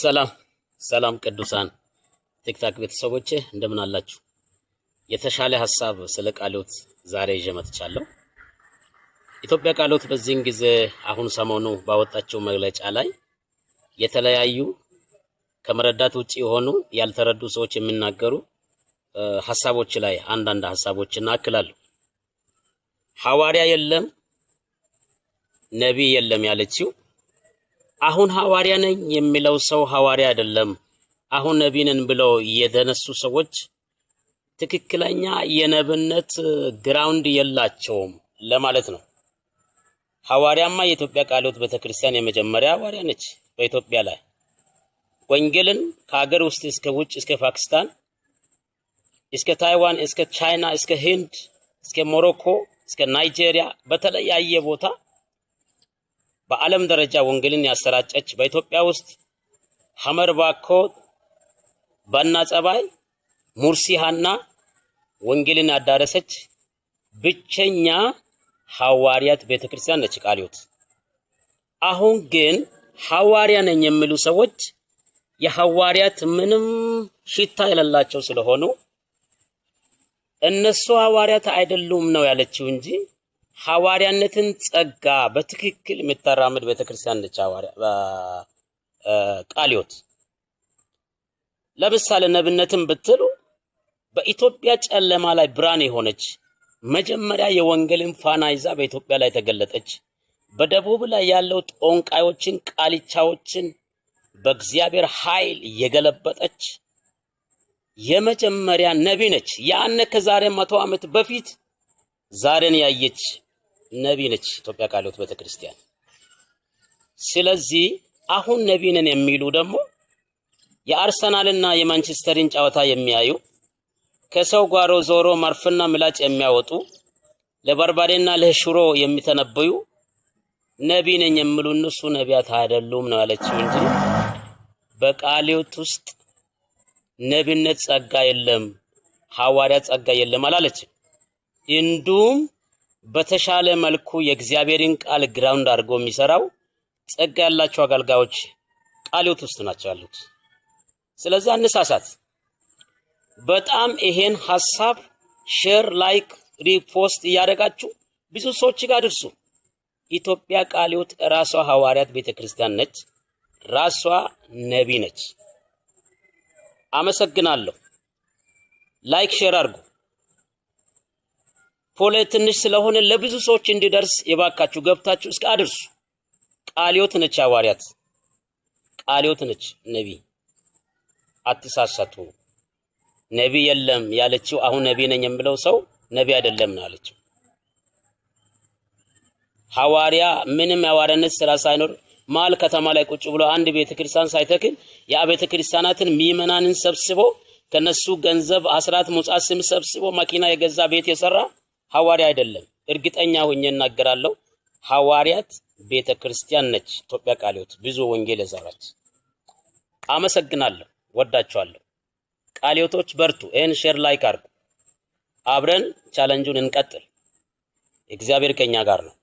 ሰላም ሰላም፣ ቅዱሳን TikTok ቤተሰቦቼ እንደምን አላችሁ? የተሻለ ሀሳብ ስለ ቃለ ሕይወት ዛሬ ይዤ መጥቻለሁ። ኢትዮጵያ ቃለ ሕይወት በዚህን ጊዜ አሁን ሰሞኑ ባወጣቸው መግለጫ ላይ የተለያዩ ከመረዳት ውጭ የሆኑ ያልተረዱ ሰዎች የሚናገሩ ሀሳቦች ላይ አንዳንድ ሀሳቦችን አክላለሁ። ሐዋርያ የለም፣ ነቢይ የለም ያለችው አሁን ሐዋርያ ነኝ የሚለው ሰው ሐዋርያ አይደለም። አሁን ነቢይ ነን ብለው የተነሱ ሰዎች ትክክለኛ የነብነት ground የላቸውም ለማለት ነው። ሐዋርያማ የኢትዮጵያ ቃለ ሕይወት ቤተክርስቲያን የመጀመሪያ ሐዋርያ ነች። በኢትዮጵያ ላይ ወንጌልን ከሀገር ውስጥ እስከ ውጭ፣ እስከ ፓኪስታን፣ እስከ ታይዋን፣ እስከ ቻይና፣ እስከ ህንድ፣ እስከ ሞሮኮ፣ እስከ ናይጄሪያ በተለያየ ቦታ በዓለም ደረጃ ወንጌልን ያሰራጨች፣ በኢትዮጵያ ውስጥ ሐመር ባኮ፣ ባና ጸባይ፣ ሙርሲ ሀና ወንጌልን ያዳረሰች ብቸኛ ሐዋርያት ቤተክርስቲያን ነች ቃለ ሕይወት። አሁን ግን ሐዋርያ ነኝ የሚሉ ሰዎች የሐዋርያት ምንም ሽታ የሌላቸው ስለሆኑ እነሱ ሐዋርያት አይደሉም ነው ያለችው እንጂ ሐዋርያነትን ጸጋ በትክክል የምታራምድ ቤተክርስቲያን ነች ሐዋርያ ቃለ ሕይወት። ለምሳሌ ነብነትን ብትሉ በኢትዮጵያ ጨለማ ላይ ብርሃን የሆነች፣ መጀመሪያ የወንጌልን ፋና ይዛ በኢትዮጵያ ላይ ተገለጠች። በደቡብ ላይ ያለው ጠንቋዮችን፣ ቃልቻዎችን በእግዚአብሔር ኃይል የገለበጠች የመጀመሪያ ነቢ ነች። ያነ ከዛሬ 100 ዓመት በፊት ዛሬን ያየች ነቢ ነች ኢትዮጵያ ቃለ ሕይወት ቤተክርስቲያን። ስለዚህ አሁን ነቢ ነን የሚሉ ደግሞ የአርሰናልና የማንቸስተርን ጨዋታ የሚያዩ፣ ከሰው ጓሮ ዞሮ መርፍና ምላጭ የሚያወጡ፣ ለበርበሬና ለሽሮ የሚተነብዩ ነቢ ነኝ የሚሉ እነሱ ነቢያት አይደሉም ነው ያለችው እንጂ በቃለ ሕይወት ውስጥ ነቢነት ጸጋ የለም፣ ሐዋርያ ጸጋ የለም አላለችም። እንዲሁም በተሻለ መልኩ የእግዚአብሔርን ቃል ground አድርጎ የሚሰራው ጸጋ ያላቸው አገልጋዮች ቃለ ሕይወት ውስጥ ናቸው ያሉት። ስለዚህ አንሳሳት። በጣም ይሄን ሐሳብ share፣ like፣ repost እያደረጋችሁ ብዙ ሰዎች ጋር አድርሱ። ኢትዮጵያ ቃለ ሕይወት ራሷ ሐዋርያት ቤተክርስቲያን ነች፣ ራሷ ነቢ ነች። አመሰግናለሁ። Like፣ share አድርጉ። ፖለ ትንሽ ስለሆነ ለብዙ ሰዎች እንዲደርስ የባካችሁ ገብታችሁ እስከ አድርሱ። ቃለ ሕይወት ነች ሐዋርያት፣ ቃለ ሕይወት ነች ነቢ። አትሳሳቱ። ነቢ የለም ያለችው አሁን ነቢ ነኝ የሚለው ሰው ነቢ አይደለም ነው ያለችው። ሐዋርያ ምንም የሐዋርያነት ስራ ሳይኖር መሀል ከተማ ላይ ቁጭ ብሎ አንድ ቤተ ክርስቲያን ሳይተክል የአብያተ ክርስቲያናትን ምዕመናንን ሰብስቦ ከነሱ ገንዘብ አስራት ምጽዋት ስም ሰብስቦ መኪና የገዛ፣ ቤት የሰራ ሐዋርያ አይደለም። እርግጠኛ ሆኜ እናገራለሁ። ሐዋርያት ቤተ ክርስቲያን ነች ኢትዮጵያ ቃለ ሕይወት ብዙ ወንጌል የሰራች። አመሰግናለሁ። ወዳችኋለሁ። ቃለ ሕይወቶች በርቱ። ይህን share፣ like አድርጉ። አብረን challenge ኡን እንቀጥል። እግዚአብሔር ከኛ ጋር ነው።